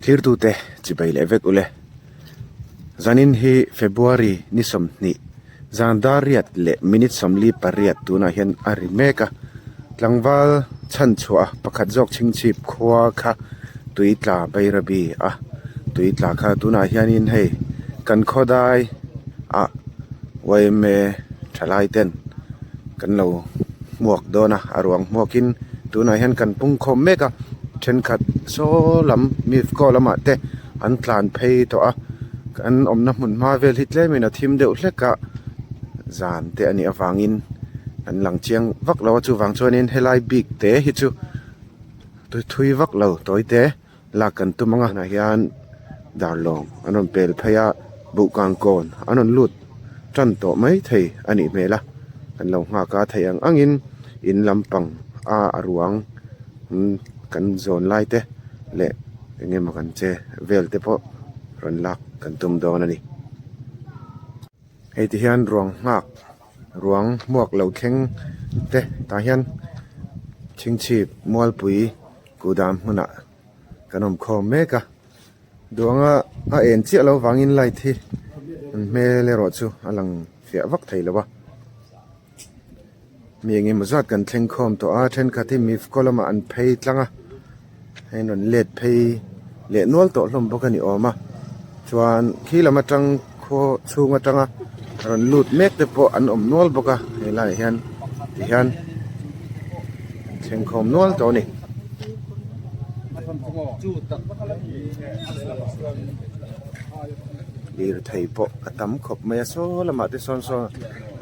Thlirtute chibai leh vek ule. Zanin hi February ni 20 zan dar riat leh minute 48 tunah hian a ri mek a. Tlangval chhan chhuah pakhat zawk chhingchhip khua kha tui tla Bairabi a tui tla kha tunah hianin hei kan khawdai ah yma thalai ten kan lo hmuak dawn a a ruang hmuakin tunah hian kan pung khawm mek a thenkhat saw lam mifco lamah te an tlan phei tawh a kan awmna hmun hma vel hi tlemin a thim deuh hlek a zan te a nih avangin an lang chiang vak lo a chuvang chuanin helai bik te hi chu thui vak lo tawi te. Lak kan tum ang a tunah hian darlawng an rawn pel phei a buhkang kawn an rawn lut tan tawh mai thei a nih hmel a kan lo nghak a theih ang angin in lampang a a ruang kan zawn lai te leh eng emaw kan che vel te pawh rawn lak kan tum dawn a ni. Hei ti hian ruang nghak ruang hmuak lo thleng te tah hian chhingchhip mualpui. Kuhdam hmunah kan awm khawm mek a duanga a en chiah loh vangin light hi an hmel erawh chu a lang fiah vak thei lo a mi eng emaw zat kan thleng khawm tawh a thenkhat hi mifco lamah an phei tlang a hei an rawn let phei leh nual tawh hlawm bawk a ni awm a chuan khi lam atang khaw chhung atanga rawn lut mek te pawh an awm nual bawk a helaiah hian tihian an thleng khawm nual tawh a ni. Lirthei pawh a tam khawp mai a saw lamah te sawn sawn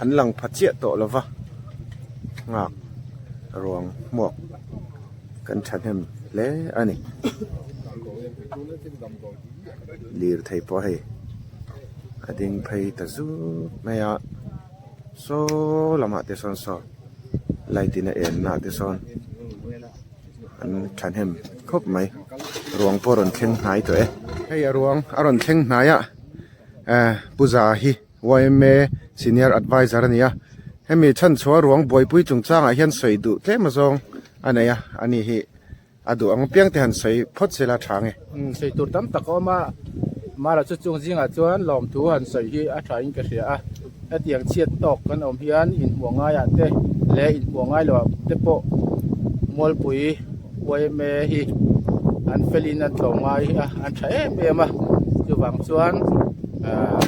an lang pha chiah tawh lo va nghak ruang hmuak kan thahnem hle a ni. Lirthei pawh hei a ding phei ta zut mai a saw lamah te sawn saw light in a en na te sawn an thahnem khawp mai ruang pawh a rawn thleng hnai tawh e hei a ruang a rawn thleng hnai a eh puja hi yma senior adviser a ni a hemi chhanchhuah ruang buaipui chungchangah hian sawi duh tlem azawng a nei a ani hi. A duh ang piang te han sawi phawt se la tha nge. Sawi tur tam tak a awm a, Mara chu chung zingah chuan lawmthu han sawi hi a tha in ka hria a, hetiang chhiat tawk kan awm hian inhmuh ngaiah te leh inhmuh ngai loh ah te pawh Mualpui yma hi an fel in an tlawm ngai a, an tha em em a, chuvang chuan ahh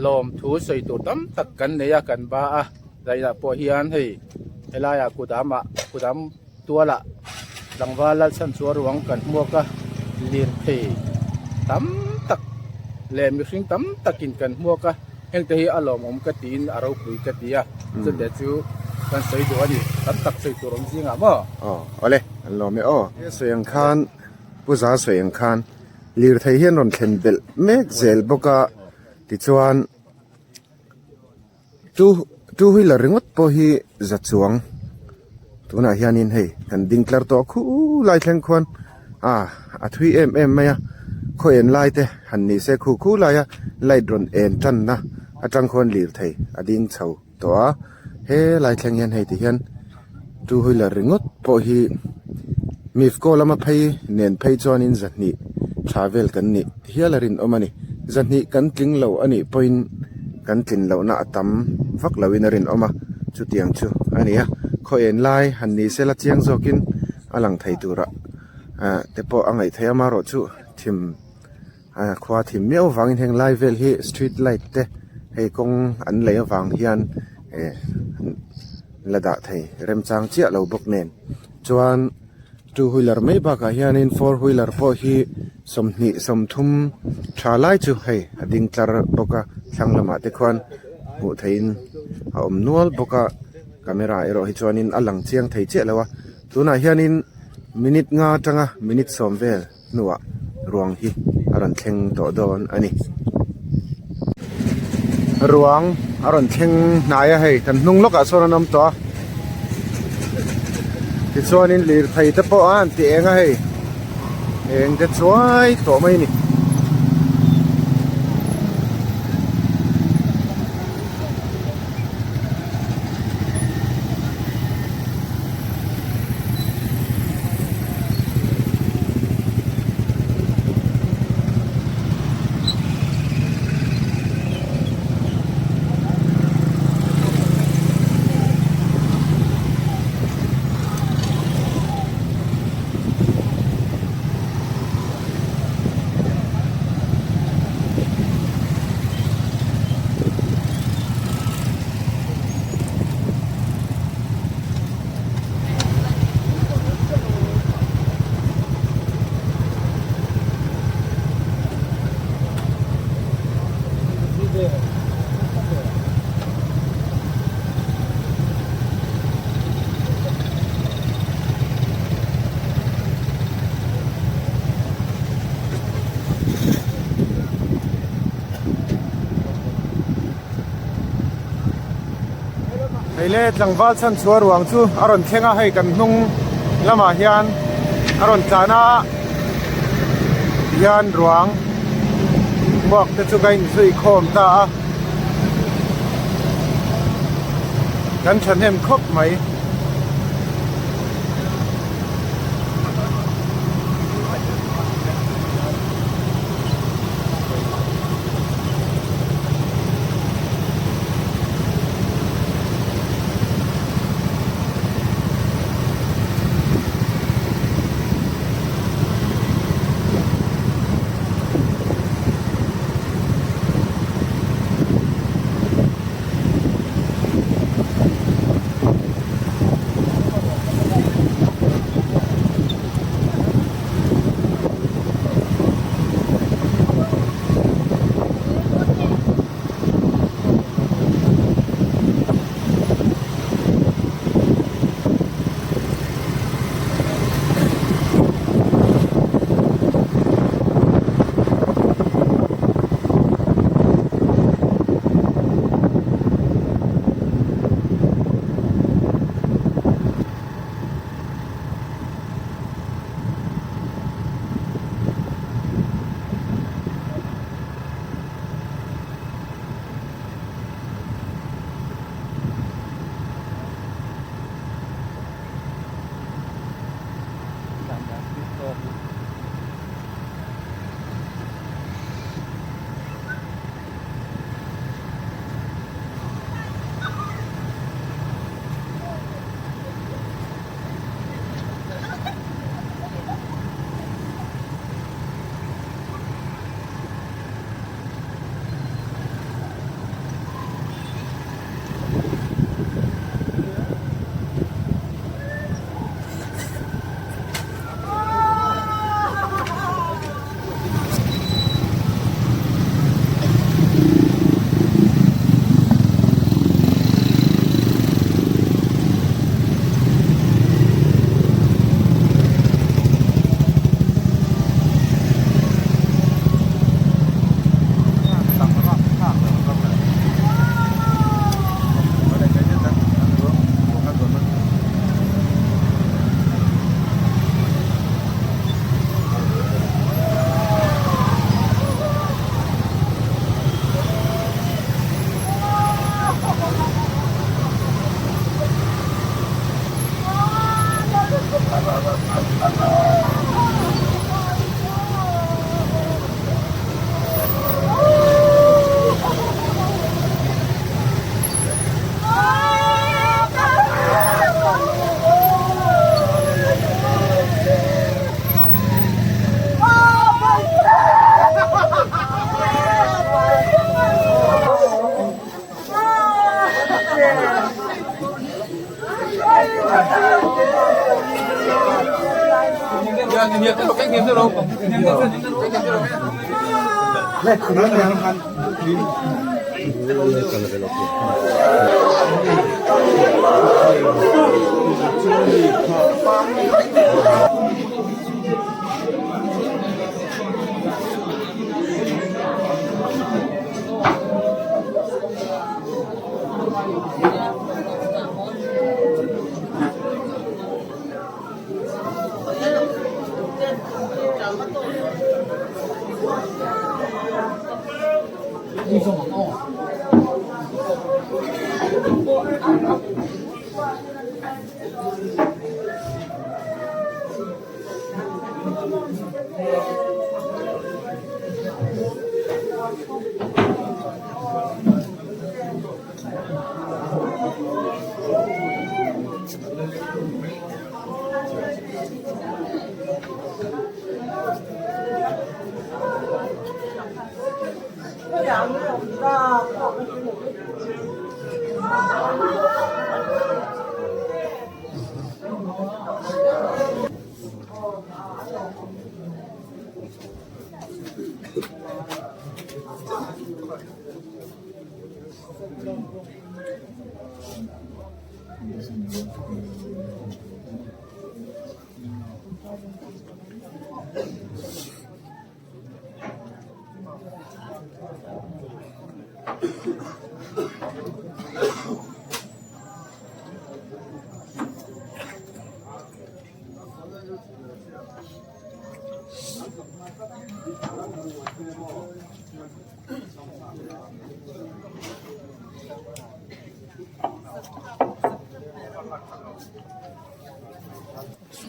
lawmthu sawi tur tam tak kan nei a kan ba a, zainah pawh hian hei helaiah kudam ah kudam. Tualah tlangval Lalchhanchhuah ruang kan hmuak a, lirthei tam tak leh mihring tam takin kan hmuak a, hengte hi a lawmawm ka tiin a ropui ka ti a, chuteh chu kan sawi duh a ni, tam tak sawi tur awm zingah maw? Aw, awle, an lawm e aw. He sawi ang khan, Pu Za sawi ang khan lirthei hian rawn thlen belh mek zel bawk a, tichuan, Two two wheeler ringawt pawh hi za chuang tunah hianin hei kan ding tlar tawh khu lai thleng khuan a a thui em em mai a khaw en lai te han ni se khu khu laia light rawn en tanna atang khuan lirthei a ding chho tawh a he lai thleng hian hei ti hian two wheeler ringawt pawh hi mifco lama phei nen phei chuanin zahnih tha vel kan nih hial a rinawm a ni. Zahnih kan tling lo a nih pawhin kan tlin lohna a tam vak loin a rinawm a, chutiang chu a ni a. Khaw en lai han ni sela chiang zawkin a lang thei turah ah te pawh a ngaih theih a, amaherawh chu thim ah khua thim miau avangin heng lai vel hi street light te hei kawng an lei avang hian eh la dah thei remchang chiah lo bawk nen chuan. Two wheeler mai bakah hianin four wheeler pawh hi 20 30 tha lai chu hei a ding tlar bawk a thlang lamah te khuan hmuh theihin a awm nual bawk a camera erawh hi chuanin a lang chiang thei chiah lo a tunah hianin minute nga atanga minute 10 vel hnuah ruang hi a rawn thleng tawh dawn a ni. Ruang a rawn thleng hnai a hei kan hnung lawkah sawn an awm tawh a tichuanin lirthei te pawh a an ti eng a hei eng te chuai tawh mai a ni. Hei le tlangval chhan chhuah ruang chu a rawn thleng a, hei kan hnung lamah hian a rawn tlan a hian ruang hmuak te chu ka inzui khawm ta a, kan thahnem khawp mai.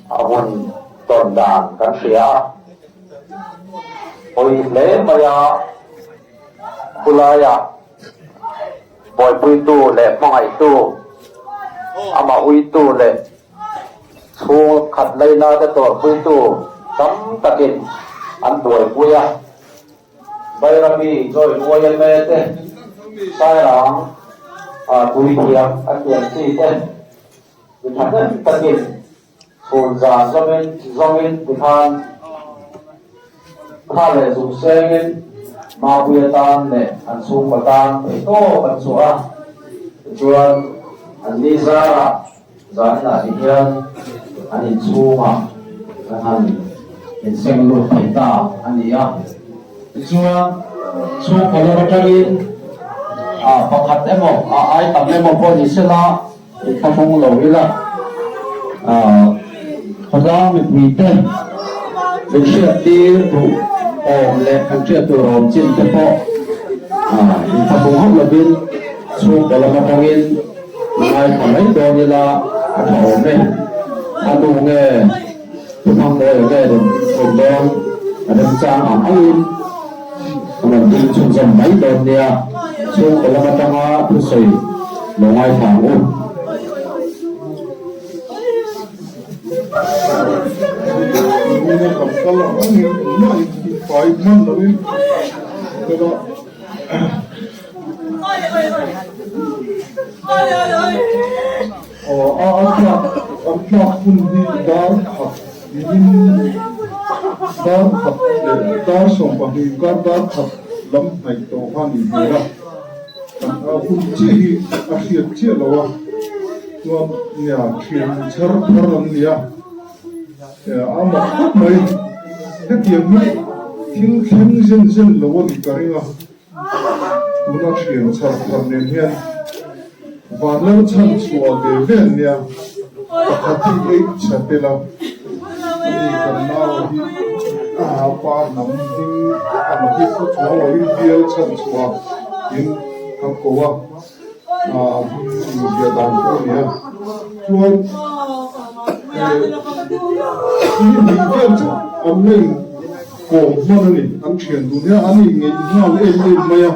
A hun tawn dan kan hria a, pawi hle mai a, khulaiah buaipuitu leh hmangaihtu, amah uitu leh chhung khat laina te tawrhpuitu tam takin an buaipui a. Bairabi Joint YMA te, Sairang Tuithiam an tiang chi te, Mi thahnem takin chhun zan zawmin zawmin tikhan kha leh zung sengin Mapuia tan leh an chhungkaw tan theihtawp an chhuah a, tichuan an ni zarah zaninah ti hian an inchhungah kan han inseng lut thei ta a ni a. Tichuan chhungkaw lam atangin pakhat emaw a ai tam emaw pawh ni sela, I thlahrung lo ila, khawtlang mipuite min hriattir duh awm leh kan hriat tur awm chin te pawh in thlahrung hauh lovin chhungkaw lam atangin ngaithla mai dawn ila a tha awm e. A nu nge Thuthangmawi nge rawn awm dawn a remchang ang angin rawn ding chhunzawm mai dawn nia, chhungkaw lam atanga thusawi lo ngaithla ang u. Nunna kan kal ang angin engmah in pai hman loin kal a. A tlak an tlak hun hi dar khat niin dar khat leh dar 12 inkar dar khat lam hnaih tawh kha a nih hmel a, kan a hun chiah hi a hriat chiah lo a, chuan nia thian chhar thar an ni a, a mak khawp mai, hetiang hi thil thleng zen zen lo a nih ka ring a. Tuna thian chhar thar nen hian vanlal chhan chhuah ve ve an nia, pakhat hi ei chha tel a, ani kan nau hi a pa hnam ding ang hi pu chuang loin bial chhan chhuah in kan ko a, a hming inziah dan pawh a ni a, chuan ni hnih vel chu an la in. Kawm hman a ni, an thian dun hian an inngeih nghal em em mai a,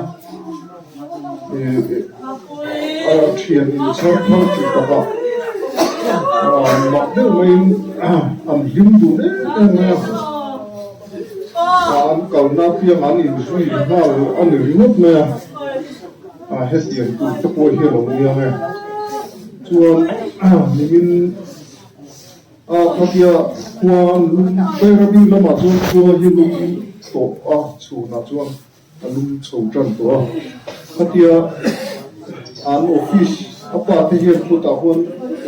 a thian inchhar thar tih takah mak deuh maiin an hlim dun em em mai a, an kalna apiang an inzui nghal a ni ringawt mai a, hetiang tur te pawh hi a lo nia nge chuan nimin. A khatia khua lum Bairabi lamah chuan khua hi lum tawh a, chhunah chuan a lum chho tan tawh a. Khatia an office a pa te hian khutah huan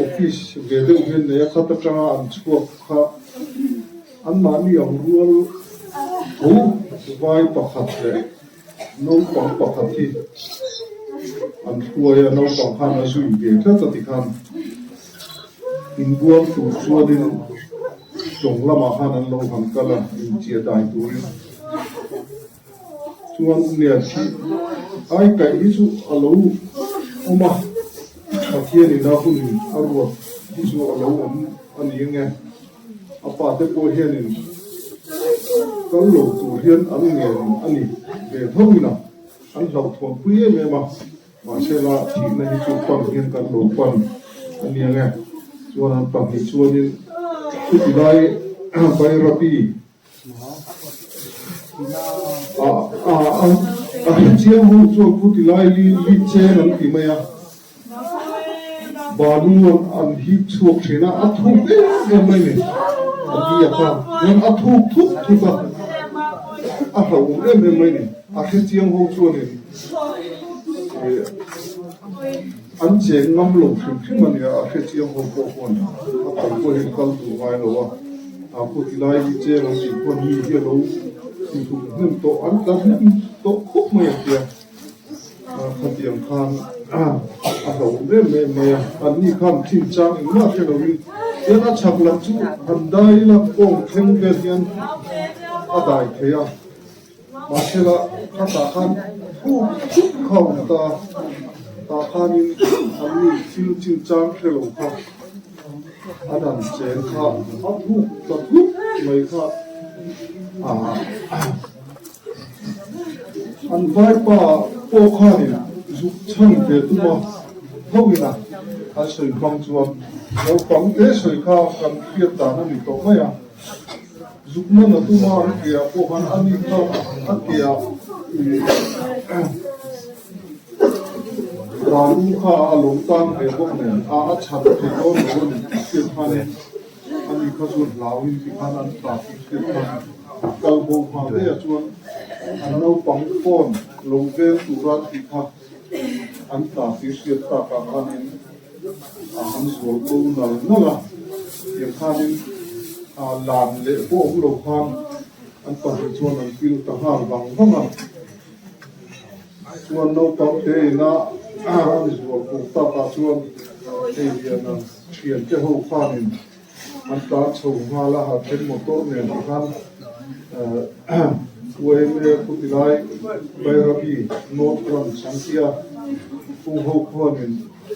office ve deuh hian nei a, khat atanga an chhuak kha anmahni ang rual tho vai pakhat leh naupang pakhat hi an hruai a, naupang khan a zui ve tlat a tikhan inbual tur chuanin tawng lamah khan an lo han kal a, inchiah dai turin chuan nia thih ai kaih hi chu a lo awm a, Pathianin a hun a ruat hi chu a lo awm a ni ange. A pate pawh hianin kal lo tur hian an ngen a ni ve tho ina an hlauhthawn pui em em a, mahse la thihna hi chu pan hian kan lo pan a ni ang e. Chuan an pahnih chuanin chuti lai Bairabi a hrechiang ho chuan khuti lai li li cheng an ti mai a. Balu an hip chhuak thin a, a thuk em em mai ni. A ni a kha hian a thuk thuk thuk a, a hlauhawm em em mai ni. A hrechiang ho chuanin an cheng ngam lo hrim hrim a nia, a hrechiang ho pawh khuan a kal pawh hian kal duh ngai lo a. A khuti lai hi cheng an tih khuan mi hi a lo tihhlum hnem tawh, an tla hnem tawh khawp mai ang tia. Khatiang khan a hlauhawm em em mai a, anni khan thin chang engmah hre loin hian a chhak lam chu han dai ila kawng thleng vel hian a dai thei a, mahsela khatah khan thuk thuk kha a awm ta, tah khanin anni thil chinchang hre lo kha an han chen kha a thuk ta thuk mai kha an vaipa pawh khanin zuk chhan ve tum a, tho ina an sawi hmang chuan naupang te sawi kha kan hriat dan a ni tawh mai a. Zuk man a tum a, an ke ah pawh khan a ni kha a ke ah balu kha a lo tang ve bawk nen a a chhan thei dawn lo a ni tih hriat khanin a ni kha chuan hlauin tikhan an tla tih hriat khan kal bo nghal daih a chuan an naupang phone lo veng tura tih kha an tla tih hriat takah khanin a han zual ko nal nal a, tiang khanin lan leh pawh awm lo khan an pahnih chuan an pil ta nghal vang vang a. Chuan naupang te ina an zual ko takah chuan hei hian an thiante ho khanin an tlan chho nghal a, a then motor nen ah khan UMA Khutilai Bairabi North Branch an ti a, kung ho khuanin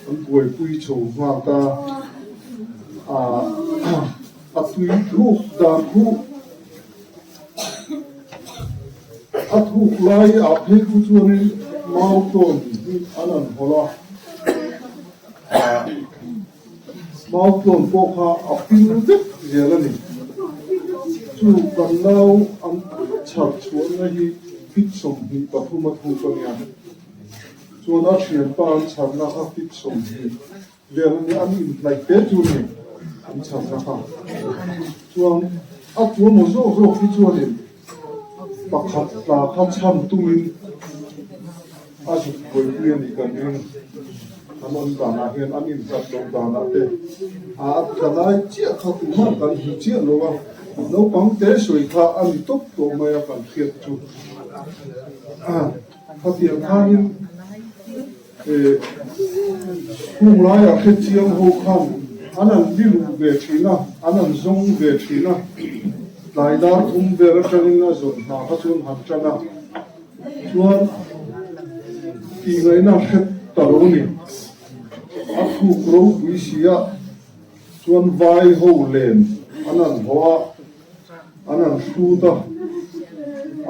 an buaipui chho nghal ta a, a tui thuk dan khu a thuk lai ah phei khu chuanin mau tawn hi an an hawlh a. Mau tlawn pawh kha a pil vek zel a ni. Chu kan nau an chhar chhuahna hi fit 23 a thuk a nia. Chuan a thianpa an chharna kha fit 20 vel a nia, an inhnaih te chu a ni an chharna kha. Chuan a tuamaw zawk zawk hi chuanin pakhat tla kha chhan tumin a zuk buaipui a nih kan ring. An awm danah hian an inhlat loh danah te a tla lai chiah kha tumah kan hmu chiah lo a, naupang te sawi kha a ni tawp tawh mai a kan hriat chu. Khatiang khanin hung laiah hrechiang ho khan an an li luh ve thin a, an an zawng ve thin a, tlai dar thum vel atangin a zawn hna kha chuan han tan a. Chuan tih ngaihna hre ta lo a ni. A thuk ropui si a, chuan vai ho len an han haw a, an han hrut a.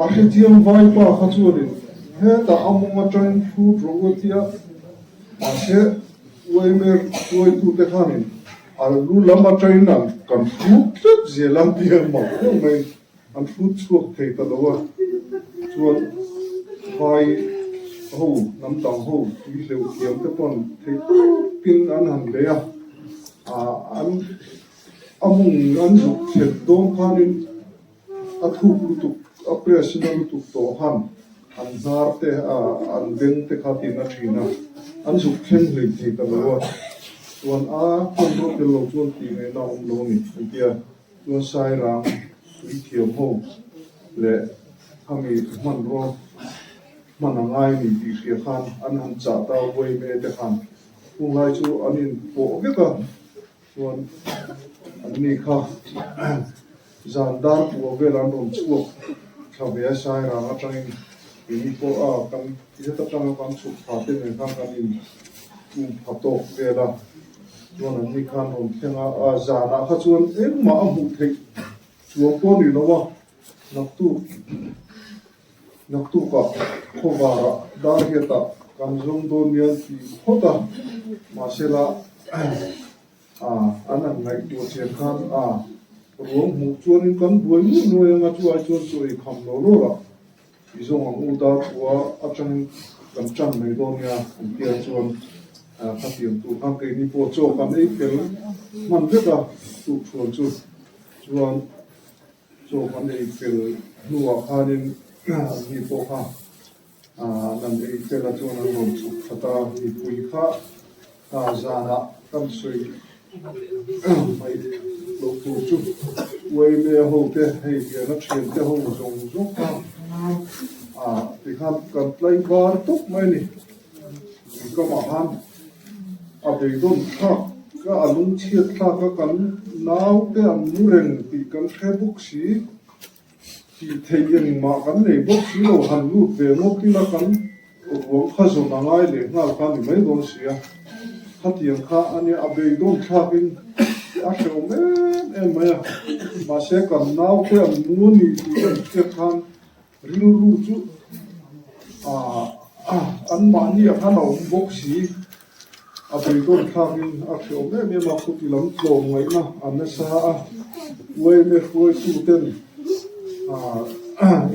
A hrechiang vai pa kha chuanin hetah a mawng atangin hrut rawh u a ti a, mahse uaimer hruaitute khanin a lu lam atangin an kan hrut tlat zel ang tih a mak deuh mai. An hrut chhuak thei ta lo a, chuan vai ho, hnam dang ho tui hleuh thiam te pawn thei tawpin an han bei a, an a mung an zuk thlen dawn khanin a thuk lutuk, a press na lutuk tawh khan an hnar te, an beng te kha tin a thin a, an zuk thleng hlei thei ta lo a, chuan a hmanraw tel lo chuan tih ngaihna a awm lo a ni an ti a. Chuan Sairang tuithiam ho leh khami hmanraw hman a ngai ni tih hria khan an han chah ta uai me te khan hung lai chu an in pawh vek a, chuan an ni kha zan dar puah vel an rawn chhuak thla ve a Sairang atangin keini pawh a kan heta tanga kan chhuk thla te nen khan kan in um pha tawk vel a. Chuan an ni khan rawn thleng a, a zanah kha chuan engmah a hmuh theih chuang pawh a ni lo a, naktuk naktukah khawvarah dar hiatah kan zawng dawn nia an ti phawt a, mahsela a an han ngaihtuah chian khan a ruang hmuh chuanin kan buai nuai nuai anga chu ai chuan chaw ei kham lo lo lah. I zawng ang u dar khua atangin kan tan mai dawn nia an tia chuan khatiang tur khan keini pawh chaw kan ei fel hman vek a tukthuan chu chuan chaw kan ei fel hnuah khanin an ni pawh kha an ei fel a chuan an rawn chhuk that a mipui kha zanah kan sawi mai loh tur chu uaime ho te hei hian a thian te ho zawng zawng kha ah tikhan kan tlai var tawp mai a ni lui kamah khan a beidawn thlak ka a lungchhiat thlak a kan nau te an mu reng tih kan hre bawk si. Tih theih engmah kan nei bawk si lo, han lut ve ngawt ila kan ruang kha zawn a ngai leh nghal kha a ni mai dawn si a. Khatiang kha a nia, a beidawn thlakin a hrehawm em em mai a, mahse kan naute an mu a ni tih kan hriat khan rilru chu anmahni ah khan a awm bawk si. A beidawn thlakin a hrehawm em em a, khuti lam tlawm ngaihna a nasa a, yma hruaituten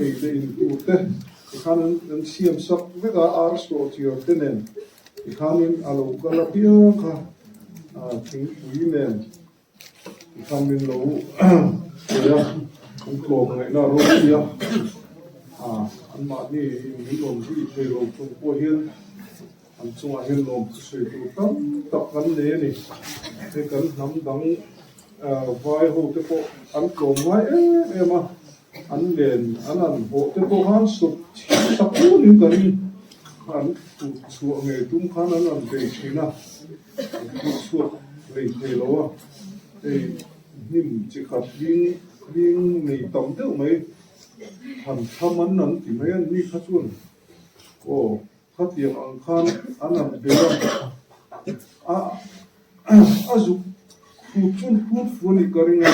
ei leh in tur te tikhan an siam sak vek a, ar sawh chiar te nen tikhanin a lo kal apiang kha thingpui nen tikhan min lo sawi a, an tlawm ngaihna a ropui a, anmahni min rawn zui thei lo chung pawh hian. An chungah hian lawm thusawi tur tam tak kan nei a ni. Hei kan hnam dang vai ho te pawh an tlawm ngai em em a, an len an an hawh te pawh khan sawp chhiat tak tunin ka ring. An tut chhuah ngei tum khan an an bei thin a, an tut chhuak hlei thei lo a. Hei hnim chi khat hling hling nei tam deuh mai han thlam an an ti mai a ni kha chuan aw. Khatiang ang khan an han bei a, a a zuk hrut chun hrut fu a nih ka ring a,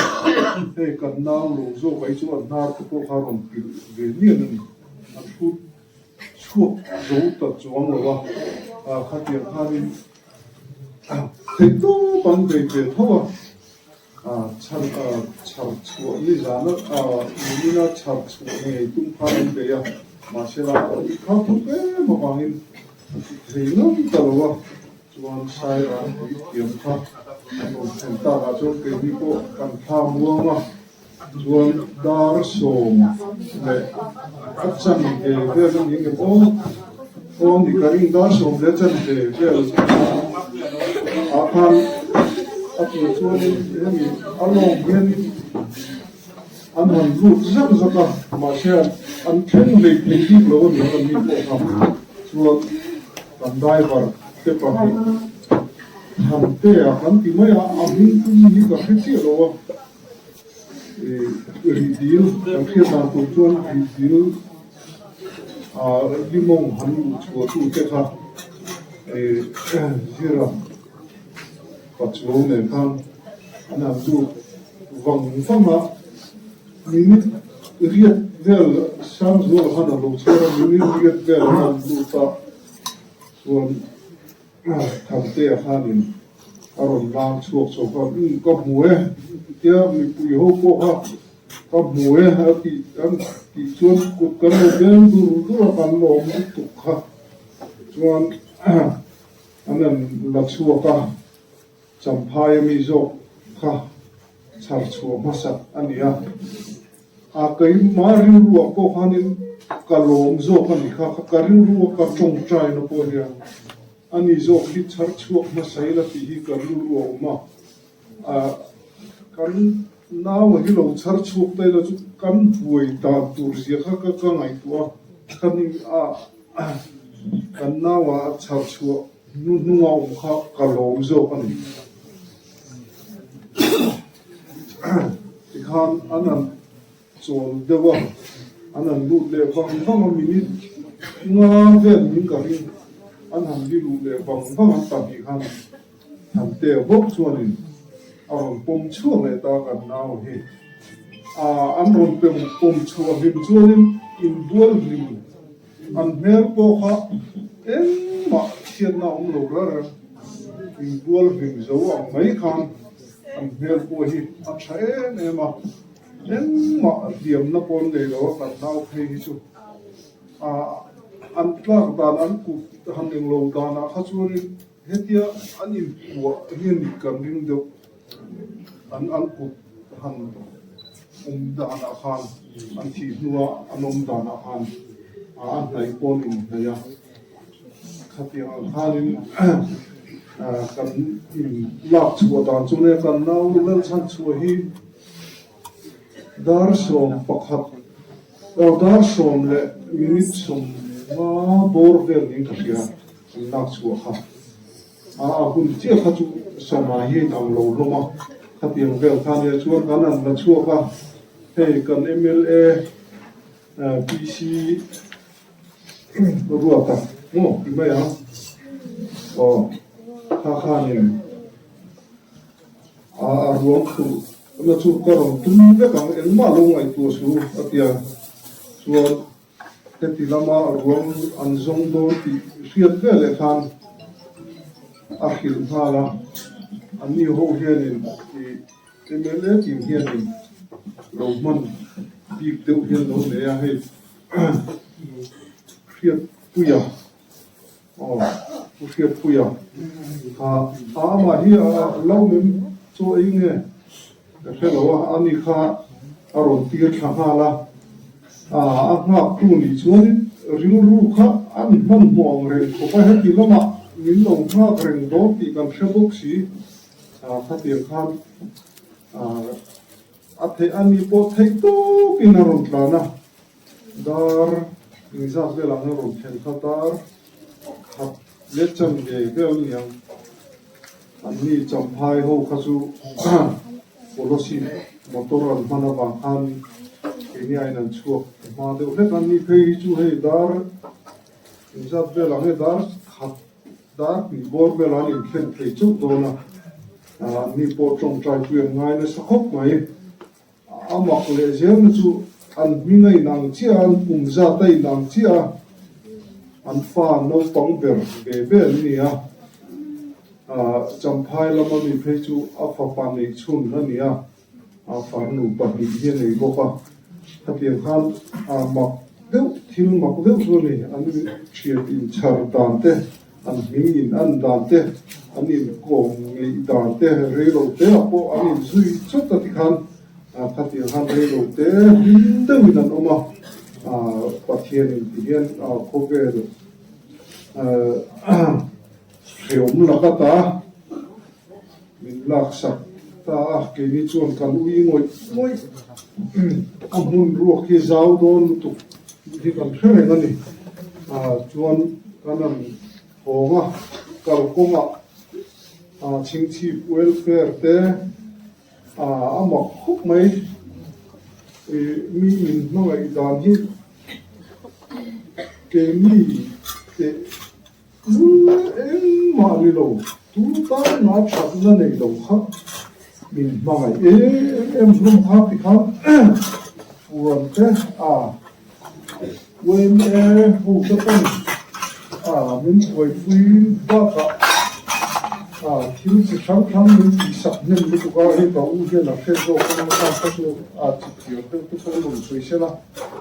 hei kan nau lo zawk ai chu an hnar te pawh kha rawn pilh ve mial a ni, an hrut chhuak zo ta chuang lo a, khatiang khanin theih tawp an bei ve tho a. Chhar chhar chhuah ni zana nimina chhar chhuah ngei tum khan an bei a, mahsela i kha thuk em avangin a ti thei ngam ta lo a, chuan Sairang pui thiam kha an rawn thlen takah chuan keini pawh kan thla muang a, chuan dar sawm leh a chan ve vel a ni ngem aw, aw ni ka ring dar sawm leh a chan ve vel ah khan a tur chuanin hemi a lawng hianin an han lut zak zak a, mahse an thleng hlei thei bik lo a ni ang an ni pawh kha chuan kan driver te pahnih Thamte ah kan ti mai a, a hming tum hi ka hre chiah lo a. Rih dil kan hriat dan tur chuan rih dil limawng han luh chhuah tu te kha zira pachuau nen khan an han lut vang vang a, minute riat vel Sangzuala khan a lo chhiar a, minute riat vel an han lut a chuan. Thamtea khanin a rawn lang chhuak chho kha, Umm ka hmu e, tia mipui ho pawh kha ka hmu e a tih an tih chuan kut kan lo beng dur dur a, kan lawm lutuk kha chuan an han la chhuak a, Champhai ami zawk kha chhar chhuah hmasak a ni a. A keimah rilruah pawh khanin ka lawm zawk a ni kha, ka rilrua ka tawngtaina pawh hian a ni zawk hi chhar chhuak hmasa ila tih hi ka rilru a awm a. A kan naua hi lo chhar chhuak ta ila chu kan buai dan tur zia kha ka ka ngaihtuah a, khanin a kan naua a chhar chhuah hnu hnunga awm kha ka lawm zawk a ni. Tikhan an han chawl deuh a, an han lut leh vang vang a, minute nga vel min ka ring, an han li luh leh vang vang an pahnih khan Thantea bawk chuanin a rawn pawm chhuak leh ta kan nau hi. An rawn pawm chhuah hlim chuanin inbual hlim An hmel pawh kha engmah chhiatna a awm lo reng reng, inbual hlim zo ang mai khan an hmel pawh hi a tha em em a, engmah hliamna pawh an nei lo a, kan nau phei hi chu an tlak dan an kut han englo danah kha chuanin hetia an inpuah hi a nih kan ring deuh, an an kut han awm danah khan an thih hnua an awm danah khan a hnaih pawh an inhnaih a, khatiang ang khanin kan in lak chhuah dan chu nia kan nau lalchhan chhuah hi dar 11 dar sawm leh minute 15 bawr vel niin ka hria kan lak chhuah kha. A hun chiah kha chu sana hi a inang lo hlawm a, khatiang vel kha nia chuan kan han la chhuak a, hei kan mla. PC Ruata maw ti mai ang aw kha khanin a ruang phurh na chu ka rawn tum vek ang engmah lo ngaihtuah su a ti a chuan heti lama ruang an zawng dawn tih hriat veleh khan a hrilh nghal a anni ho hianin ih MLA team hianin lo hman bik deuh hian lo nei a hei Hriatpuia aw Pu Hriatpuia kha a amah hi a lo mem chaw ei nge ka hre lo a ani kha a rawn tir thla nghal a a nghak tu nih chuanin rilru kha an hmanhmawh ang reng khawp a heti lamah min lo nghak reng dawn tih kan hre bawk si. Khatiang khan a theih a ni pawh theih tawpin a rawn tlan a, dar engzat velah ang a rawn thlen kha dar khat leh chan ve vel a ni ang. Anni Champhai ho kha chu policy motor an hman avang khan keini aiin an chhuak hma deuh hlek a, anni phei hi chu hei dar engzat velah nge dar khat Dar tih bawr vel an inthlen thei chauh dawn a, anni pawh tawngtai pui an ngai nasa khawp mai. A mak leh zelna chu an hming a inang chiah a, an kum zat a inang chiah a, an fa naupang ber ve ve an ni a. Champhai lama mi phei chu a fapa neih chhun a ni a, a farnu pahnih hi a nei bawk a, khatiang khan a mak deuh thil mak deuh chu a ni, an thian inchhar dan te, an hming in an dan te, an inkawm ngeih dan te, reilo te ah pawh an inzui chawt a tikhan khatiang khan reilo te hlim deuhin an awm a, Pathian in ti hian khawvel hreawm laka ta. Min laksak ta a, keini chuan kan ui ngawih ngawih. A hmun ruak hi zau dawn lutuk tih hi kan hre reng a ni. Chuan kan han hawng a, kalkawngah chhingchhip welfare te a mak khawp mai. Mi min hmangaih dan hi keini teh Engmah ni lo, tu tan mah thatna nei lo kha min hmangaih em em hlawm kha ti khan puan te a YMA ho te pawn a min buaipui bakah a thil chi hrang hrang min tihsak hnem lutuk a, hei ka u hian a hre zawk a nia kha chu a chipchiar deuh te pawh a rawn sawi sel a,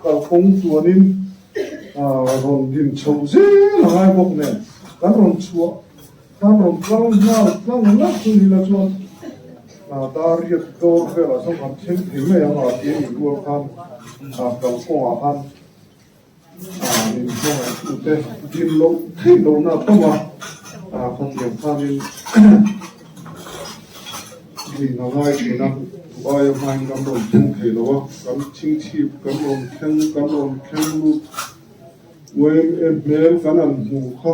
kalkawng chuanin. Rawn din chho zel a ngai bawk nen kan rawn chhuah khan rawn kal nghal tlang lak chu ni la chuan dar riat dawr velah chuan kan thleng thei mai ang a ti a nih rual khan kalkawngah khan min hmangaih tute din loh theih lohna a tam a, khatiang khanin Din a ngai thin a, duh aia hmain kan rawn thleng thei lo a, kan chhingchhip kan rawn thleng kan rawn thleng lut YMA hmel kan han hmuh kha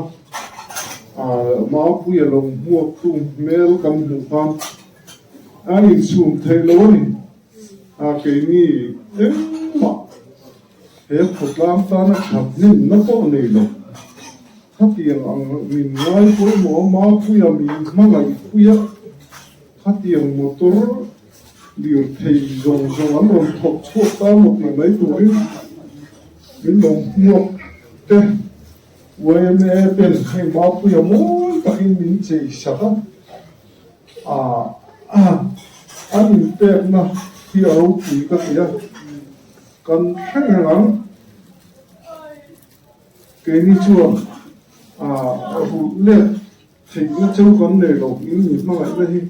ah Mapuia lo hmuak tu hmel kan hmuh khan a insum theih lo a ni, ah keini engmah he khawtlang tana thahnemna pawh nei lo. Khatiang ang min ngai pawimawh a, Mapuia min hmangaihpuia khatiang motor lirthei zawng zawng an rawn thawk chhuak ta mawt mai mai turin min lo hmuak te YMA ten hei Mapuia mawi takin min chei sak a, ah an inpekna hi a ropui ka ti a, kan hre reng ang. Keini chuan a rulh let theihna cheu kan nei lo in mi hmangaihna hi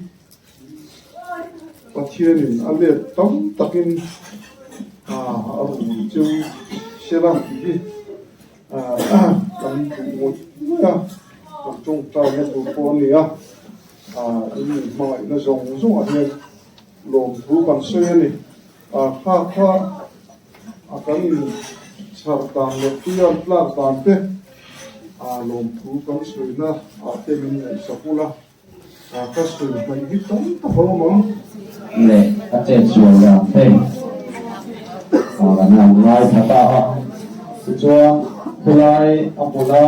Pathianin a let tam takin a rul cheu se la tih hi kan duh ngawih ngawih a, kan tawngtaina tur pawh a ni a, in mi hmangaihna zawng zawngah hian lawmthu kan sawi a ni. Kha kha a kan in chhar dan leh tui an tlak dan te lawmthu kan sawina ah te min ngaihsak ula, ka sawi hmaih hi tam tak a awm ang. Leh a chet sual dan te Kan han ngaithla ta a. Tichuan, khulai a hmuna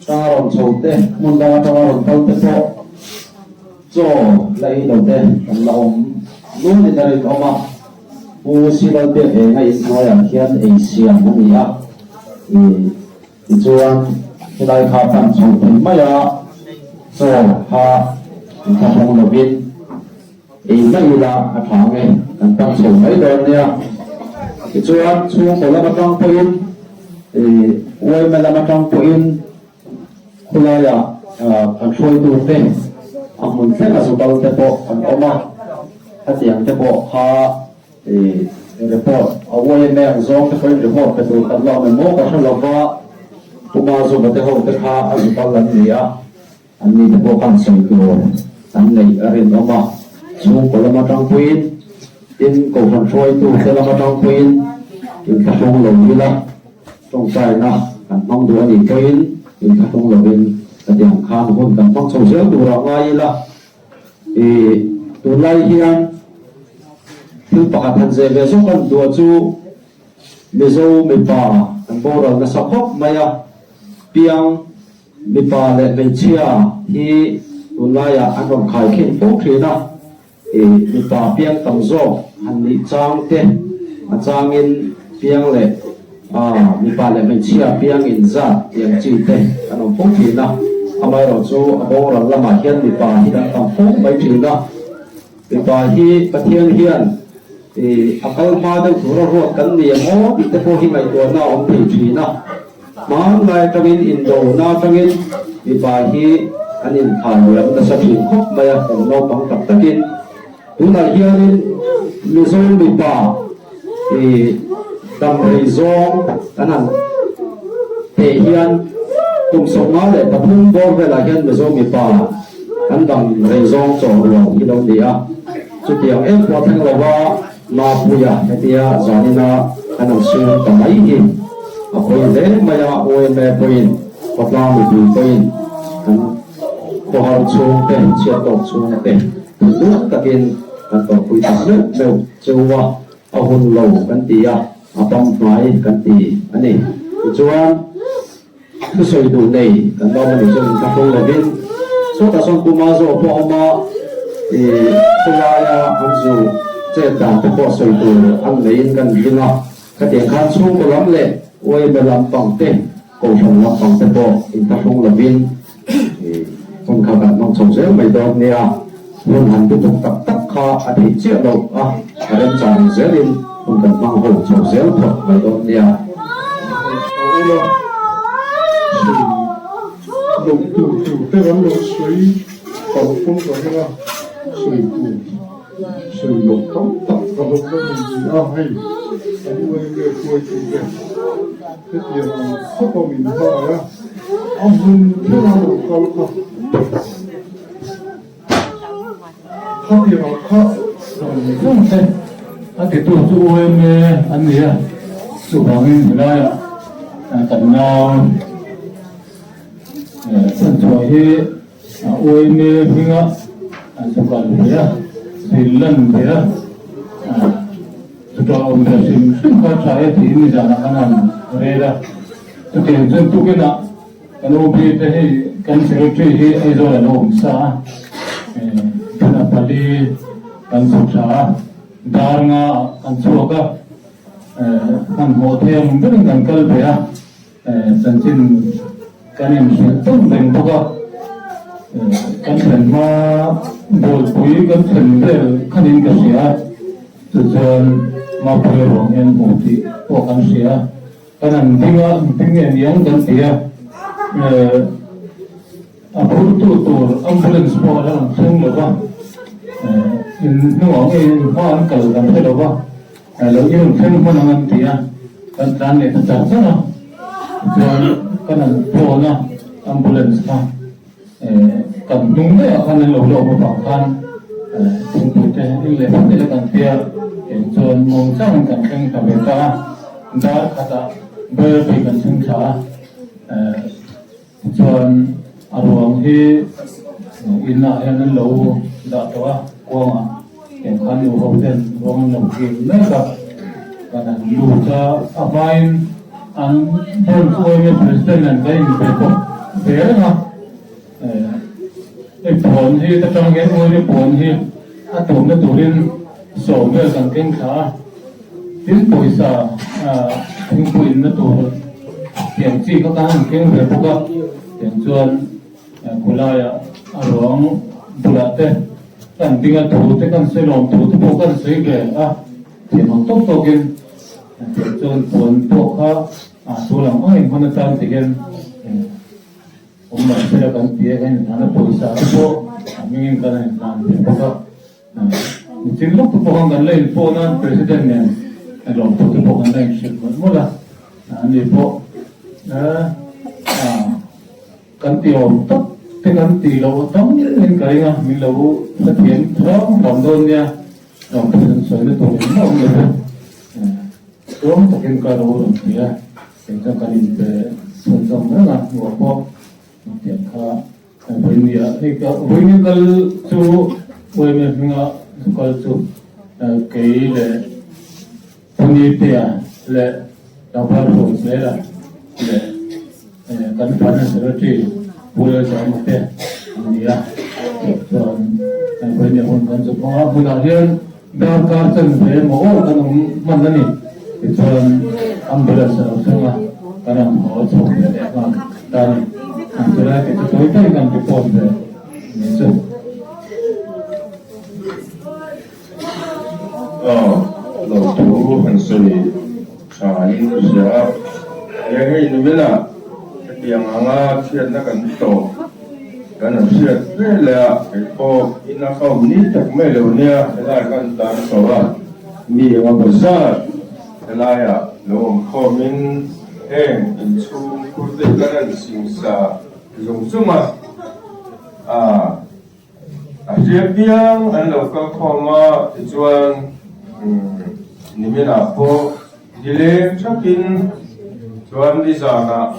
tanga rawn chho te, hmun dang atanga rawn kal te pawh chaw la ei lo te kan la awm nualin a rinawm a. Pu Silalbiak enga inhnuaiah khian ei siam a ni a. Tichuan, helai kha pan chho thei mai a, chaw kha inthlahrung lovin ei mai ila a tha ang e, kan pan chho mai dawn nia. Tichuan, chhungkaw lam atang pawhin, uaima lam atang pawhin khulaiah kan hruaitute a hmun thleng a zukal te pawh an awm a, khatiang te pawh kha I report a YMA ang zawng te pawhin report pe tur kan la awm em maw ka hre lova, Puma Zuva te ho te kha a zukal an ni a, an ni te pawh khan sawi tur an neih a rinawm a, chhungkaw lam atang pawhin tin Kohhran hruaitu te lam atang pawhin inthlahrung lo ila tawngtaina kan hmang duh a nih pawhin inthlahrung lovin hetiang khan hun kan hmang chho zel turah ngai ila. I tunlai hian thil pakhat han zeh ve zawk an duah chu Mizo mipa an boral nasa khawp mai a, piang mipa leh hmeichhia hi tunlaiah an rawn khai khin fo thin a, i mipa piang tam zawk han nih chang te a changin piang leh Mipa leh hmeichhia piang inzat tiang chi te kan awm fo thin a, amaherawhchu a boral lamah hian mipa hi kan tam fo mai thin a, mipa hi Pathian hian a kal hma deuh tura ruat kan ni em aw tih te pawh hi ngaihtuahna a awm thei thin a, hmanlai atangin indona atangin mipa hi an inthlan liam nasa thin khawp mai a, kan naupang tak takin. Tunah hianin Mizo mipa i damrei zawng kan han teh hian kum 53 bawr velah hian Mizo mipa kan damrei zawng chaw rual hi lo ni a. Chutiang em pawh thleng lova Mapuia hetia zanina kan han sum ta mai hi a pawi hle mai a, OMA pawhin khawtlang mipui pawhin kan khawhar chhungte, chhiat tawk chhungte, Thinlung takin kan tawrhpui tak meuh meuh cheu a, a hun lo kan ti a, a pam hmai kan ti a ni. Tichuan, thusawi duh nei kan lawm a nih chuan inthlahrung lovin sawtah sawn Pu Mazaw pawh a awm a, ih khawlaia an zu chet dan te pawh sawi tur an neiin kan ring a, khatiang khan chhungkaw lam leh uaime lampang te, kohhran lampang te pawh inthlahrung lovin Hun kha kan hmang chho zel mai dawn nia, hun han lutuk tak tak kha a theih chiah loh a, a remchang zelin hun kan hmang ho chho zel phawt mai dawn nia. A ula sawi loh tur tur te kan lo sawi tam pawn ka ring a, sawi tur sawi loh tam tak ka lo la nei ni a, hei kan uaime hruaitute hetiang ang khawp a min hmangaih a. A hmun thlenga lo kal kha khatiangah kha Zawng zawng te a titu chu OMA an ni a, chuvangin helaiah kan nau chhanchhuah hi OMA hminga zu kal ve a, zil lan ve a, chutah awm ve hrim hrim kha tha e tiin nizanah kan han rel a. Chutiang chuan tukinah kan OB te hei kan secretary hi Aizawl a lo awm sa a, phun pali kan chhuk tha a, dar nga ah kan chhuak a, hmanhmawh thei ang berin kan kal ve a, chanchin kan inhrilh tawn reng bawk a, kan thlen hma bawlpui kan thlen vel khanin ka hria a, chu chuan Mapuia ruang hian hmu tih pawh kan hria a. Kan an ding a, ding nge ni ang kan ti a, a phurtu tur ambulance pawh a la rawn thleng lo va, in hnungah nge in hma an kal kan hre lo va, lo i rawn thleng hman ang an ti a, kan tlan leh ta char char a, tichuan kan an phone a ambulance kha kan hnung daihah khan an lo la awm avang khan thingpui te in leh phawt ila kan tia, chuan muangchangin kan thleng ta ve ta a. Dar khatah Berbi kan thleng thla a, tichuan a ruang hi inah hian an lo dah tawh a, kuangah tiang khan nu ho ten ruang an lo kil mek a. Kan han lut a, a hmain an branch yma president nen kan inbe bawk ve reng a, hei puan hi ta tang hian yma puan hi a tuamna turin sawm vel kan keng thla a, tin pawisa thingpui inna tur tiang chi kha kan han keng ve bawk a, tiang chuan khawlaiah a ruang bulah te kan ding a, thu te kan sawi lawm thu te pawh kan sawi ve a. Thiam ang tawk tawkin tih chuan puan pawh kha a tul ang ang in hman atan ti hian awm lo sela kan ti a, kan inhlan a, pawisa te pawh a hmingin kan inhlan ve bawk a. Nichin lawk te pawh khan kan la inpawn a, President nen lawmthu te pawh kan la inhrilh mawlh mawlh a, ani pawh Kan ti awm tak te kan ti loh tam in ka ring a, min lo hrethiam hram hram dawn nia, lawmthu kan sawina tur engmah awm lo ve, tluang takin ka lo rawn ti a, kei chuan kan inpe chhunzawm reng a, hnuah pawh tiang kha vawinia hei ka vawinia kal chu uaime hminga zu kal chu kei leh Punitea leh Tlangval Hruaizela leh kan Finance Secretary Pu Lalzama te an ni a, chuan vawinia hun kan zuk hmang a, hmunah hian darkar chanve emaw awl kan awm hman a ni, tichuan ambulance a lo thleng a, kan han haw chho ve leh nghal ta a ni, chulai te chu tawi tawiin kan report ve ni chu. Aw, lo thu han sawi tha in ka hria a, he hei ni mela hetiang anga chhiatna kan tawh kan han hriat hle leh a, kei pawh ina ka awm ni tak mai lo nia helai kan tan chho a, mi anga bazar helaiah lo awm khawmin heng inchhung khur te hi kan han singsa zung zung a, ah. A hria piang an lo kal khawm a, tichuan niminah pawh nileng thakin chuan nizanah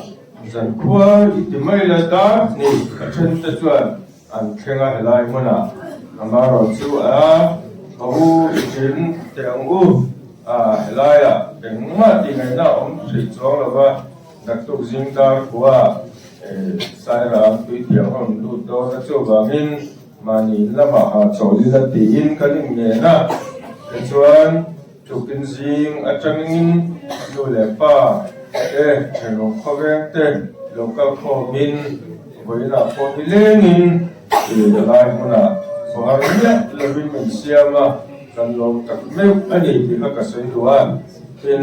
zankhua i ti mai la dar ni a then te chuan an thleng a helai hmunah amaherawh chu a ka u i then teh ang u a helaiah engmah tih ngaihna a awm hrih chuang lo va. Naktuk zing dar khua Sairang tuithiang a rawn lut dawn a, chuvangin mahni in lamah ha chawlh ila tiin kan inngen a, tichuan tukin zing atangin nu leh pa te thenawm khawveng te lo kal khawmin vawiinah pawh ni lengin lai hmunah khawhar miah lovin min siam a, kan lawm tak meuh a ni tih kha ka sawi duh a, tin.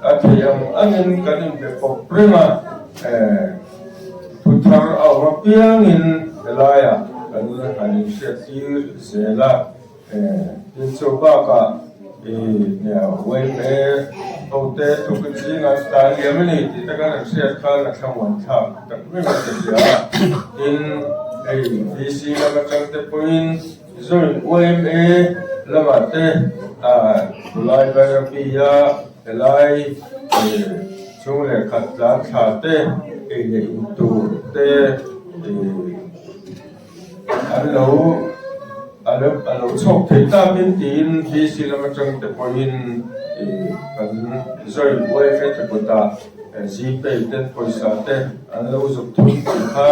A thei ang angin kan inbe pawp reng a, thu thar a awm apiangin helaiah kan han inhriattir zel a. Tin chu bakah yma hote thukin zingah an tlai liam a ni tih te kan han hriat khan a thlamuan thlak tak meuh a ti hria a. Tin, hei VC lam atang te pawhin Join yma lamah te Khulai Bairabi-a helai chhung leh khat tlan thla te ei leh in tur te an lo a lo chhawk thei takin tiin VC lam atang te pawhin kan join yma te kutah Gpay ten pawisa te an lo zuk thun tih kha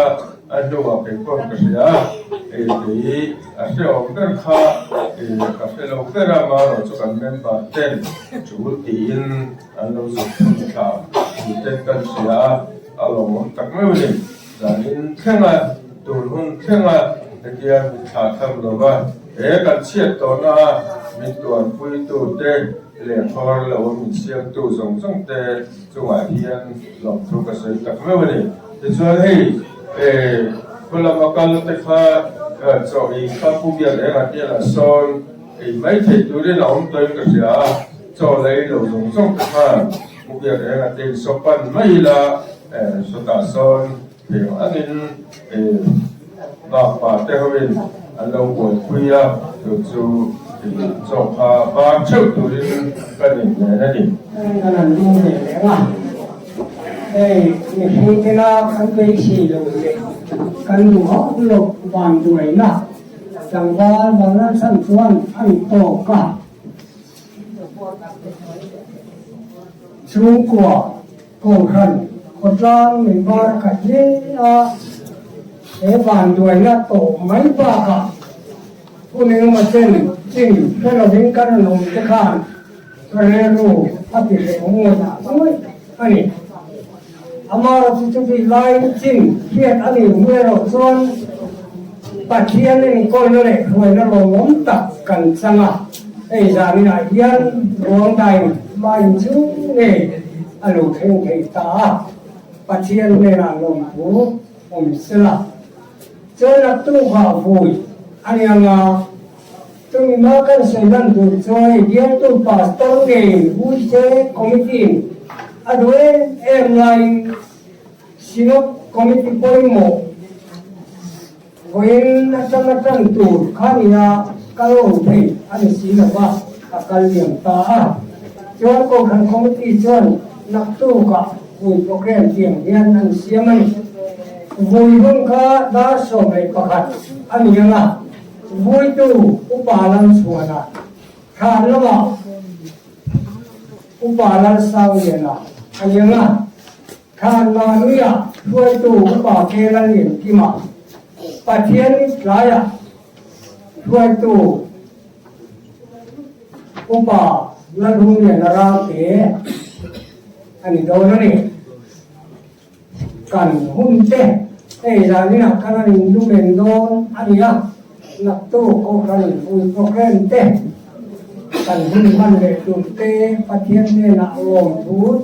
A hnuah kei pawh ka hria a, ei kei a hrehawm ber kha ka hre lo ber a, marawh chu kan member ten tul tiin an lo zuk thun thla ni ten kan hria a, a lawmawm tak meuh a ni. Zanin thleng a, tun hun thleng a, hetia mit thlah tham lova he kan chhiat tawhna a min tuanpuitu te leh khawr lo min siamtu zawng zawng te chungah hian lawmthu ka sawi tak meuh a ni. Tichuan hei khaw lama kal te kha chaw ei kha Pu Biak Enga hnenah sawn ei mai theih turin a awm tawhin ka hria a, chaw la ei lo zawng zawng te khan Pu Biak Enga te in saw pan mai ila sawtah sawn thei ang angin bakpa te hoin an lo buaipui a, chu chu chaw kha bar theuh turin kan inlen a ni. Kan han ding ve reng a. Hei mihring tena kan beisei lo leh kan duh hauh loh van buaina tlangval Vanlalchhan chuan a ni tawk a. Chhungkua Kohhran khawtlang min bar khat hle a, he vanduaina tawh mai bakah hun engemaw chen chin hre lovin kan rawn awm te khan ka rilru a ti hreh ngawih ngawih a ni. Amaherawhchu chutih laiin chin hriat a nih hnu erawh chuan Pathian enkawlna leh hruaina lawmawm tak kan chang a, hei zaninah hian ruangdain hmain chu ngei a lo thleng thei ta a, Pathian hnenah lawmthu awm sela. Chuan naktukah vui a ni ang a, chumi hma kan sawi lan tur chuan i bialtu pastor ngeiin vui se committee-in a duh em em laiin Synod committee pawimawh vawiin atanga tan tur kha nia kal lo thei a ni si lo va, a kal liam ta a. Chuan Kohhran committee chuan naktukah vui program tiang hian an siam a ni. Vui hun kha dar 11 a ni ang a, vuitu upa Lalchhuana thlan lamah Upa Lalsangliana a ni ang a, thlan mahnia hruaitu Upa Kela Liankima, Pathian tlaiah hruaitu Upa Lalhungliana Ralte a ni dawn a ni. Kan hun te hei zaninah khan an indumen dawn a ni a, naktuk Kohhran vui program te kan hun hman leh tur te Pathian hnenah lawmthu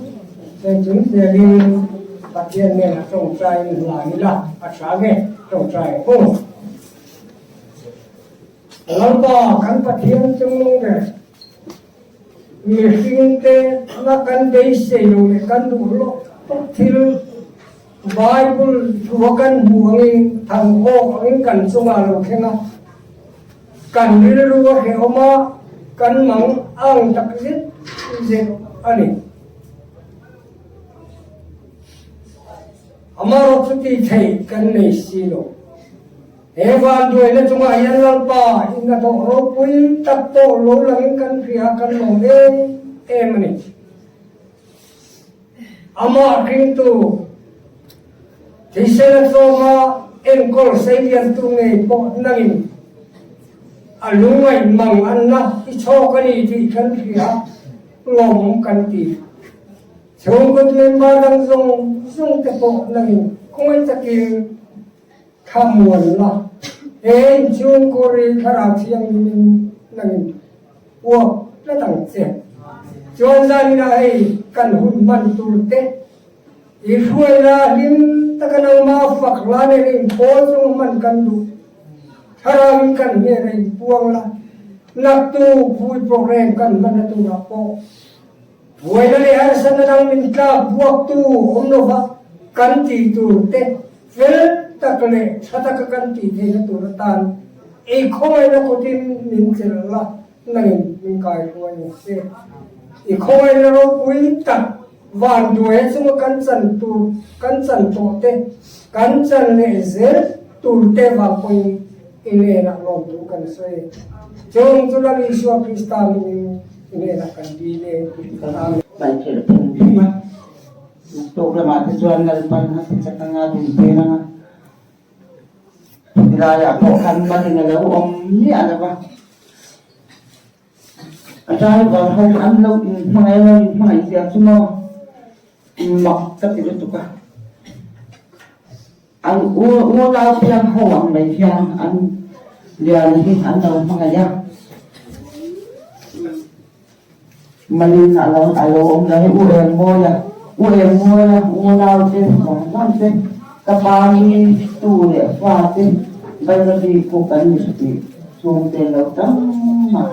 sawi chung zelin Pathian hnenah tawngtaiin hlan ila a tha nge tawngtai ang. Lalpa kan Pathian chungnung ber. Mihringte na kan beisei lo leh kan duh loh tawp thil Bible thua kan hmuh angin thangkhawk angin kan chungah a lo thleng a, kan rilru a hrehawm a, kan mang ang tak zet zet a ni. Amaherawh chu tih theih kan nei si lo. He vanduaina chungah hian Lalpa in a thawh ropui tak pawh lo langin kan hria kan lawm em em a ni. Amah hringtu thisen a tlawma enkawl seiliantu ngei pawh nangin a lungngaih mang anna i chhawk a ni tih kan hria lawmawm kan ti. Chhungkaw member dang zawng zawng te pawh nangin khawngaih takin Thlamuan la, he inchhungkaw ri thlarau thianghlimin nangin uap tlat ang che. Chuan zaninah hei kan hun hman tur te i hruai la, hlim taka nangma fak la nen inpawl chung hman kan duh. Thlarauin kan hnenah inpuang la, naktuk vui program kan hman a turah pawh Buaina leh harsatna dang min tlak buaktu awm lova kan tih tur te fel tak leh tha taka kan tih theihna tur atan ei khawngaihna kawtin min chelh la, nangin min kai hruai ang che. I khawngaihna ropui tak van duai chunga kan chan tur kan chan tawh te, kan chan leh zel tur te vang pawhin i hnenah lawmthu kan sawi. Chung chu Lal Isua Krista mingin Hnenah kan dil e. Amen. Baikhelh phung phung a, naktuk lamah te chuan Lalpan a ti chak anga din tir anga, tilaiah pawh khan malin a lo awm miah lo va, a driver ho kha an lo inhmangaih a, lo inhmangaih zia chu maw mak ka ti lutuk a, an u unau piang ho ang mai hian an lian hi an lo hmangaih a, Malin a lo a lo awm lo hi U Engmawia U Engmawia unau te zawng zawng te ka pa ni tu leh fa te Bairabi pawh kan ni tih chhungte lo tam a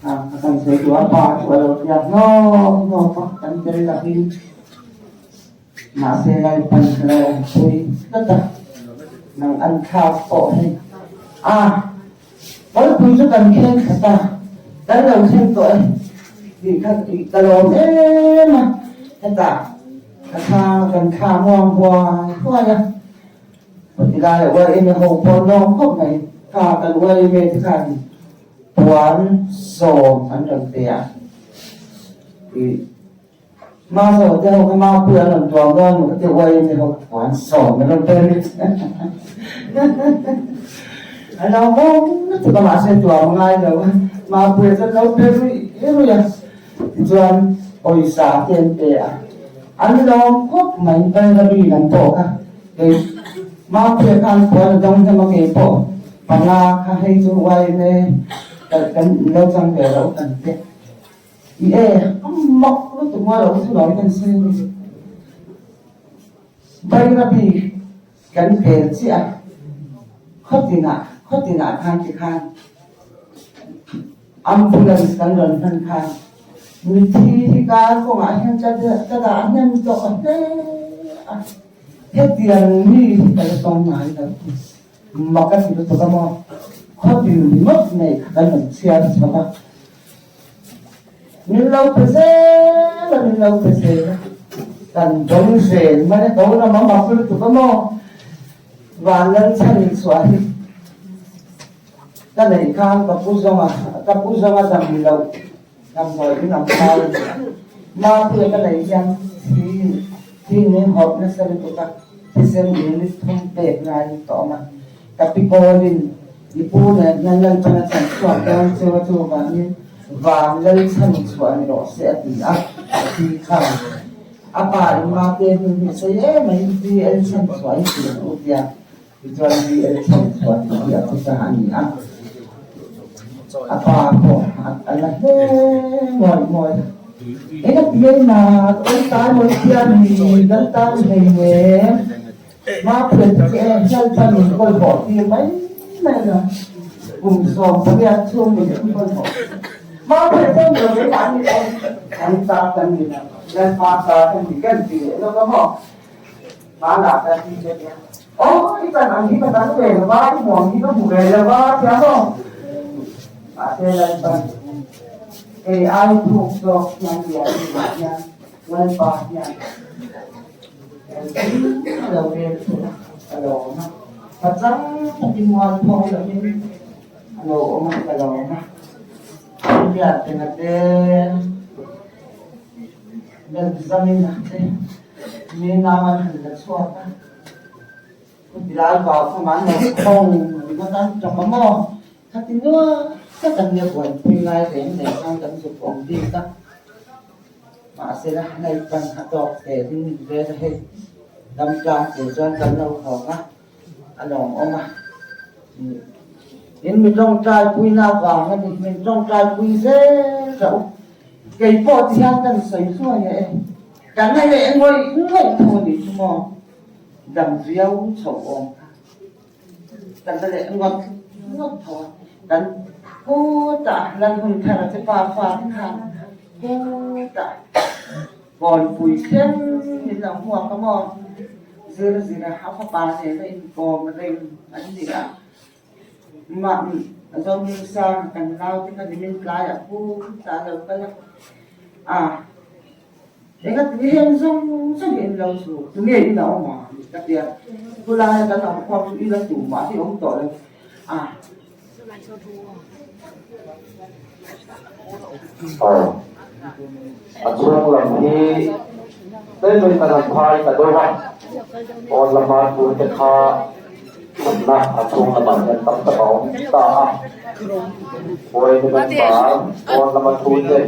a kan sawi duh a pa chu a lo tiak hnawk hnawk a kan tel lovin. Mahse Lalpan ka lo awmpui tlat a, nang an thlak pawh hi a kawlpui chu kan thleng khat a, kan lo thleng tawh e tih kha ka lawm em a, hetah ka thla kan thla muang huai huai a, tilai a uar em e ho pawh an lawm khawp mai, kha kan uar em e te khan puan sawm an rawn pe a, ih. Mazo te ho kha Mapui an rawn tuam dawn maw ka ti uai te ho puan sawm an rawn pe rit a lo vawm lutuk a mahse tuam a ngai lo a Mapuia chuan lo pe ruih ruih a tichuan pawisa te an pe a an lawm khawp mai Bairabi lam pawh kha kei Mapuia khan puan a dawng hnem a kei pawh panga kha hei chu uai emaw kan lo chang ve loh kan te. I e, a mak lutuk ngai lo chu lo kan sawi a ni. Bairabi kan pel chiah a, khawtinah khawtinah khan tikhan ambulance kan rawn hman khan mithi hi kar kawngah hian ka ka dah hnem tawh hle a, hetiang mi hi ka la tawng ngai lo. Mak a ti lutuk a maw? Khawtin ringawt nei kha kan rawn chhiar chho a. Min lo pe zel a, min lo pe zel a. Kan dawng zel mai a, to lam a mak lutuk a maw? Van lal chhan chhuah hi ka neih khan ka pu zawnga, ka pu zawnga dam loh damdawi in an phal a ni a. Mapuia ka neih hian thi thi min hawrh nasa lutuk a, thisen unit thum pek ngai in ka awm a. Ka pi kawlin i pu nen hian Lalpan a chhan chhuak dawn cheu a chuvangin van lal chhan chhuah ni rawh se a ti a, a thi khan a pa in mate hnu hi a sawi em mai VL chhan chhuah i ti ang u tia tichuan VL chhan chhuah tih hi a thu ta a ni a, a pa pawh a la hle ngawih ngawih a. Eng a ti em na, awi tan awi tia mi dal tan hlei nem. Mapui te chu e Lalpan min kawl hawh tir mai mai a, kum 18 chhung min kawl hawh. Mapui chuan lo lei mah ni lo, kan ta kan ni lo, Lalpa ta kan ni kan ti leh lawk a maw? Hmanah ka ti che nia, Aw i chan ang hi ka dang ve lo va, i hmuam hi ka hmu ve lo va tia maw? Mahse Lalpan kei ai thuk zawk hian lian ni mah hian Lalpa hian Engkim a lo rel thei a, ka lawm a. Pachang takin mualpho lovin a lo awm a, ka lawm a. India tena te, Benjamina te, mi nau an han la chhuak a. Khawtilai vau kha an lo khawng ringawt a, tawp a maw? Khati nual tak an nia buaipui ngai reng reng khan kan zuk awm bik a. Mahsela Lalpan a tawk tel in min vel a hei damtlang tur chuan kan lo hawng a, a lawmawm a. In mi tawngtai puina avang a ni, min tawngtai pui zel reuh u. Kei pawh ti hian kan sawi hluai a e, kan la leh ngawih ngawih tho a nih chu maw, dam viau chho awm kha. Kan la leh ngawt ngawt tho a, kan khutah lan hun thar a che pa fa te khan khutah Kawnpui thleng min lo hmuak a maw? Zir zir a, a fapa nena inkawm reng an ni a, mah Zohmingsa kan nau te kha nimin tlaiah khutah a lo kal a, a. Enga ti heng zawng zawng hi in lo chu tunge in a awm a ka ti a, khulai a kan awm khawm chu i la tu mah hi awm tawh lo a. Aw, a chhung lam hi tlem kan han phai ta deuh a, pawn lama tur te kha chhunna a chhung lamah hian tam tak a awm ta a, Buai November pawn lama thu ten.